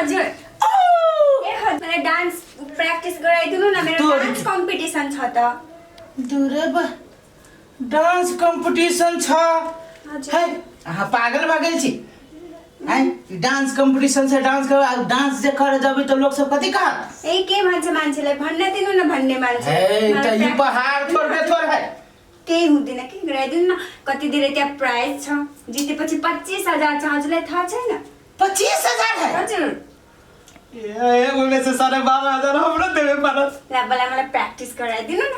हजुर। ए हजुर, मलाई डान्स प्र्याक्टिस गराइदिनु न, मेरो डान्स कम्पिटिसन छ त। दूर बा, डांस कंपटीशन छ। हजुर। है, अहाँ पागल भऽ गेल छी? हैं, डांस कंपटीशन से डांस कर, आ डांस जे करे जबै तऽ लोक सब कथी कहत? ए के भन्छ मान्छेलाई, भन्न दिनु न भन्ने मान्छे। है मलाई तऽ ई प्र्याक्टिस पहाड़ थोरबे थोर है। केही हुँदैन कि, गराइदिनु न। कति धेरै त्यहाँ प्राइज छ, जितेपछि 25,000 छ, हजुरलाई थाहा छैन? 25,000 है? हजुर। ए, ओहिमे से 12,500 हमरो देबे पड़त। ल बला, मलाई प्र्याक्टिस गराइदिनु न,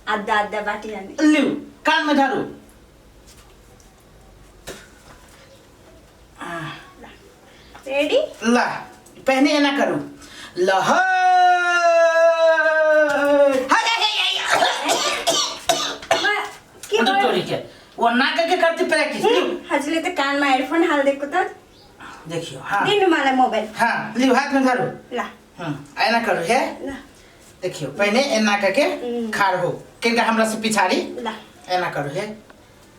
आधा आधा बाँटिहाल्ने। लिउ, कानमे धरू। रेडी? ल, पहिने एना करू, ल हे, हे, हे, हे, के हे। भयो? तोरी के वो ना करके करती प्रैक्टिस, लिउ। हजुरले त कानमा हेडफोन हालिदिएको त। देखियो, हाँ। दिनु मलाई मोबाइल। हाँ, लिउ, हाथ में धरू। ल। एना करू हे। ल। देखियो, पहिने एना करके खाड़ हो किनका हमरा से पिछाड़ी। ल। एना करू हे,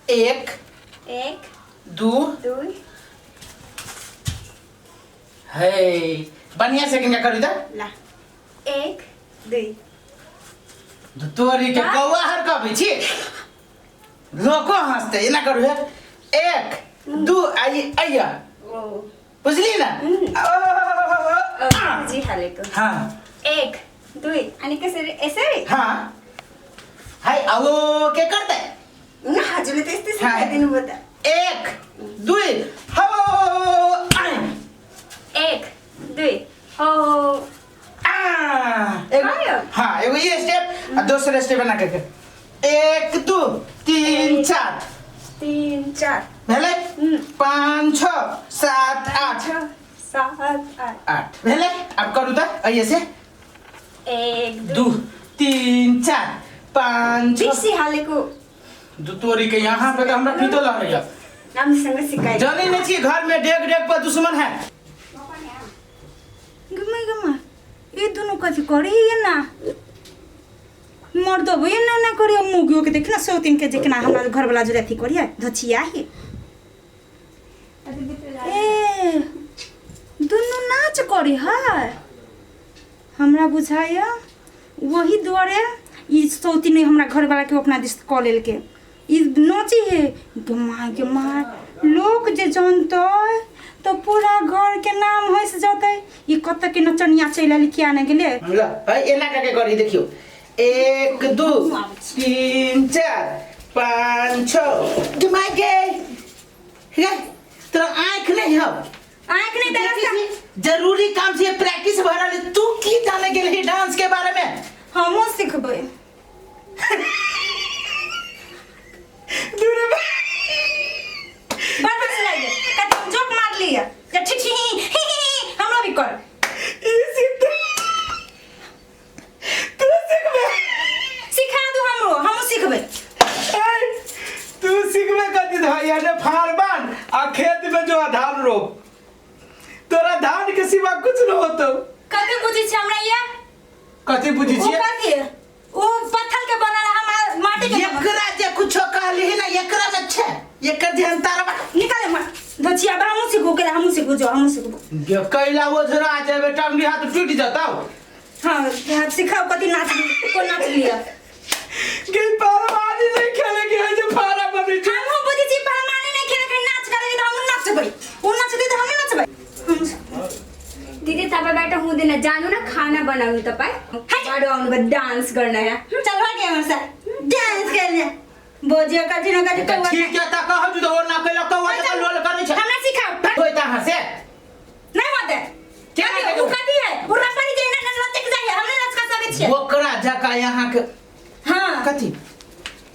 एक, एक, दू, दुई। हे, बढ़िया से किनका करू त। ल, एक, दुई। तोरी के का? कौआ हर कभी छी, लोको हंसते। एना करू हे, एक, दू, आई आइया। ओ। बुझली ना? बुझिहालेको। हाँ। एक, दुई, अनि कसरी, यसरी? हाँ, हाय, आओ के करते। न, हजुरले त यस्तै सिकाइदिनु भयो त। एक, दुई, हो, आइ। एक, दुई, हो। आ, एगो। आयो? हाँ, एगो ये स्टेप आ दोसर स्टेप बना के, एक, दू, तीन, चार। तीन, चार। भेलै? पाँच, छः, सात, आठ। छ, सात, आठ। आठ भेलै। आब करू तऽ एहिए से। एक, दू, तीन, चार, पाँच, छः। बिर्सिहालेको। दू तोरी के, यहाँ पे तऽ हमरा पीतो लहरैया। राम्रोसँग सिकाइ। जानै नहि छी, घर में डेग डेग पर दुश्मन है। गमा गमा, ई दुनू कथी करी ना मर्द हो, एना ना करी। मुगियो के देख ना, सौतीन के जेकना हमरा घरवाला जो अथी करी है धचिया ही। ए दुनू नाच करी है, हमरा बुझाइया वही दुआरे ई सौतीन हमरा घरवाला के अपना दिस कऽ लेलके। ई नाची है गे माय, गे माय, लोक जे जानतै तऽ पूरा घर के नाम हँसि जतै। ई कतऽ के नचनिया चलि आयल, किया ने गेलै। ल है, एना करके करी, देखियो, एक, दू, तीन, चार, पाँच, छः। गे माय गे, गे तोरा आँख नहीं हौ? आँख नहीं तऽ रास्ता। जरूरी काम से प्रैक्टिस भऽ रहल है, तू की जाने गेलही डांस के बारे में? हमहूँ सिखबै। दूर। बड़ हंसी लागि कते जोक मार लिया जे ठीक ही ही ही ही, हमरो भी कर। ई सीख, तू सिखबे? सिखा दू हमरो, हमहूँ सिखबै। ए, तू सिखबे कथी? धैया ने फाड़ बान आ खेत में जो धान रोप, तोरा धान के सिवा कुछ न होतो। कथी बुझै छी हमरा ये? कथी बुझै ओ छियै? कथी ओ पत्थर के बनल, हमरा माटी के बनल। एकरा जे कुछो कहली ना, एकरा में छै, एकर ध्यान तारबा। निकाले मार धचिया बा, हमहूँ सिखू के, हमहूँ सिखू जो, हमहूँ सिखू। गे कैला ओझरा जेबे, टंगरी हाथ टूट जतौ। हाँ हाँ, सिखाओ, कथी नाच, कोन नाच लिया? के पहलवानी नहीं खेले के है जे फाड़ा बनै छै। हमहूँ बुझै छी पहलवानी नहीं खेले के, नाच करे तऽ हमहूँ नाचबै, ओ नाचतै तऽ हमहूँ नचबै, हम दिदी, तपाईँबाट हुँदैन, जानु न, खाना बनाउनु। तपाईँ बाटो आउनुभयो डान्स गर्न यहाँ। चल भाग यहाँ से, डांस करने बोझियो कथी न कथी। तऽ ठीक छै, तऽ कहू तऽ ओ ना कैलक तऽ ओ तऽ लोल करै छै। हमरा सिखाओ। होइत अहाँ से नहीं होते। क्या कथी होतै? उ कथी है, उ रसरी जे ना लचक जाय है, हमने लचका सकै छियै। ओकरा जका यहाँ के हां। कथी?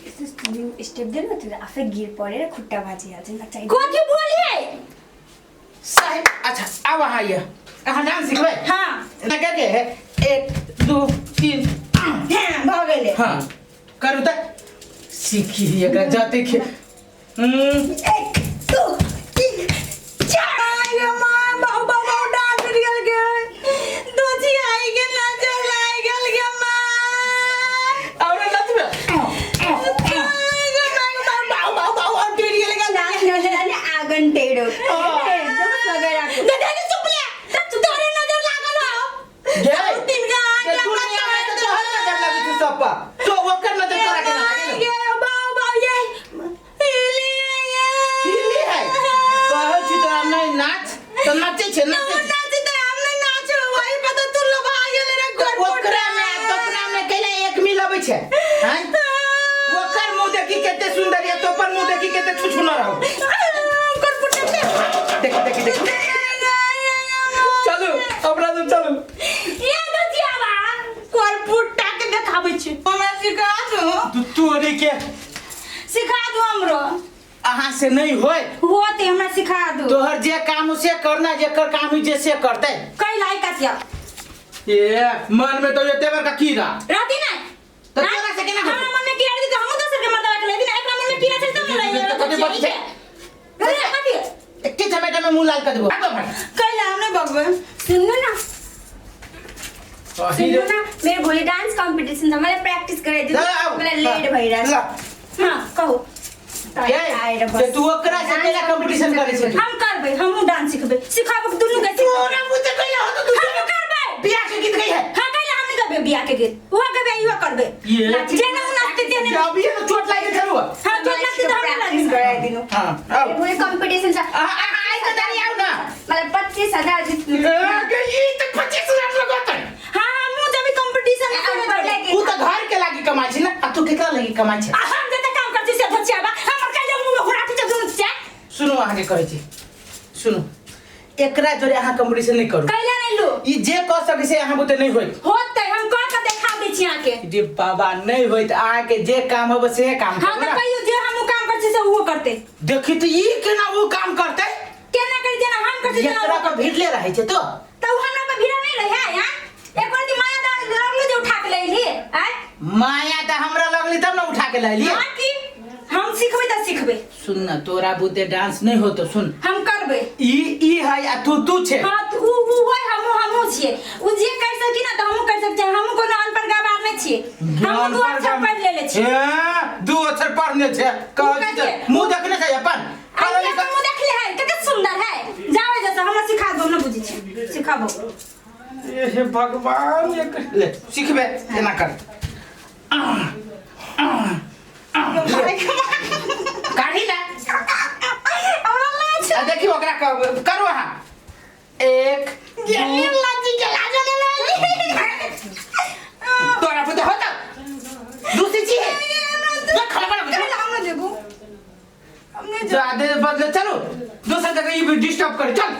यस्तो स्टेप दिनु, त्यो आफै गिर परेर खुट्टा भाँचिहाल्छ नि, नचाहिँदैन। कथी बोलिए? साहेब, अच्छा आब अहाँ ये अहाँ डांस सिखबै? हां। ना करके है, एक, दू, तीन। हां, भऽ गेलै। हाँ, करू तऽ सीखी एकरा जते खे एक, दू, तीन, चार। आय गे माय, बाऊ बाऊ बाऊ, डांस निकल गे, दोजी आई गेल, नाचल आई गेल गे माय। और नचबे? आय गे माय, बाऊ बाऊ बाऊ बाऊ, और टेढ़ गेल गेल। नाच्न जाने आँगन टेढो जोक्स लगाइरहेको। दादा चुप ले, तोरे गोलगप्पा तो ओकर नजर तोरा के लागल। ये बाऊ बाऊ ये हिली ये हिली है कहै छी तोरा नहीं नाच तो नाचै छै नाचै छै। नाच त हम नहीं नाच वही पता तू लोभा गेल रे तऽ ओकरा में आ तोपना में कैला एक मिल अबै छै हैं? ओकर मुंह देखी केते सुंदर है तो अपन मुंह देखी केते छुछु न रहो। देखी देखी देखी चलू हमरा सब चलू। ये दचियाबा करपुट्टा के देखाबै छी हमरा सिखा दो। तू तोरी के सिखा दो हमरो। अहाँ से नहीं होय होते हमरा सिखा दो। तोहर जे काम से करना जेकर काम होइ जे से करतै। कै लाई काटिया ये मन में तो एते बड़का कीड़ा रहती ना तऽ तोरा से केना हमरा मन में कीड़ा रहती तऽ हमहूँ दोसर के मर्दावा के लेती ना एकरा मन में कीड़ा छै तब ने तऽ कथी बच छै? कथी एके चमेटा में मुंह लाल कर देबो। भागो भाग। कै ला हम नहीं बगबै। सुन्नु न सुन्नु न मेरो भोलि डान्स कम्पिटिसन छ मलाई प्र्याक्टिस गराइदिनु ल, आऊ। मलाई लेट भइरहेछ। ल। हां कहू ये, आएर जे तू ओकरा से केला कंपटीशन करै छै हम करबै हमहूँ डांस सिखबै सिखाबो दुनू के सिखबै। तोरा मुँह से कैला होतो तू हम करबै बियाह के गीत गई है। हां कैला हम नहीं करबै बियाह के गीत उहा करबै इहो करबै ये। जेना उ नाचते तेने अभी तो चोट लागि छलु। हां चोट लागतै तऽ हमरा प्र्याक्टिस लागि गराइदिनु हां आऊ। मेरो भोलि कम्पिटिसन छ। आ आ आइ त दारी आउ ना। मलाई 25,000 जित्नु। ए, के ई त 25,000 लगतै। हां हमहूँ जब कंपटीशन करबै उ त घर के लागी कमाइ छै ना आ तू केकरा लागी कमाइ छै? आ हम जते काम करছি से धचियाबा हमर कैला मुंह में घोड़ा छै दुनू छै। सुनू अहाँके कहै छी सुनू एकरा जोरे अहाँ कंपटीशन नहीं करू। कैला नहीं लो ई जे कह सकै छै अहाँ बुते नहीं होइत। होतै हम कह के देखा दै छी अहाँके। रे बाबा नहीं होइत अहाँके जे काम होबे से काम हां करू तऽ ना। कहियो जे हम उ काम करছি से उहो करतै। देखी त ई केना उ काम करतै? केना करी जेना हम करছি तेना एकरा उहो पर भिड़ले रहै छै तो तऽ उ हमरा पर भिड़ा नहीं रहै हां एक बार माया दा लगलो जे उठा के लैली आय माया त हमरा लगली तब ना उठा के लैली। हां की हम सिखबै तऽ सिखबै। सुन ना तोरा बुते डांस नहीं होतो सुन हम करबै। ई ई है आ तू तू छे। हां तऽ उ उ होय हमहूँ हमहूँ छियै उ जे कर सकी ना तऽ हमहूँ कर सकै छियै हमहूँ कोनो अनपढ़ गवार नहि छियै हमहूँ दू अक्षर पढ़ि लेले छियै। ए दू अक्षर पढ़ने छै कहै छी कथी? मुंह देखने छै अपन आ ई अपन मुँह देखले है कते सुंदर है जावे जैसा हमरा सिखा दो हम ना बुझै छियै सिखाबो। ए हे भगवान एक ले सिखबे एना कर काढ़ी ला हमरा लाज आ देखी ओकरा करू अहाँ एक गेली लाजी के लाज ले लाजी तोरा बुते होता दूसरी चीज है ना खाना बना कैला हम ना देबो हम नहीं ज्यादा बदले चलो दोसर जगह ई डिस्टर्ब कर चल।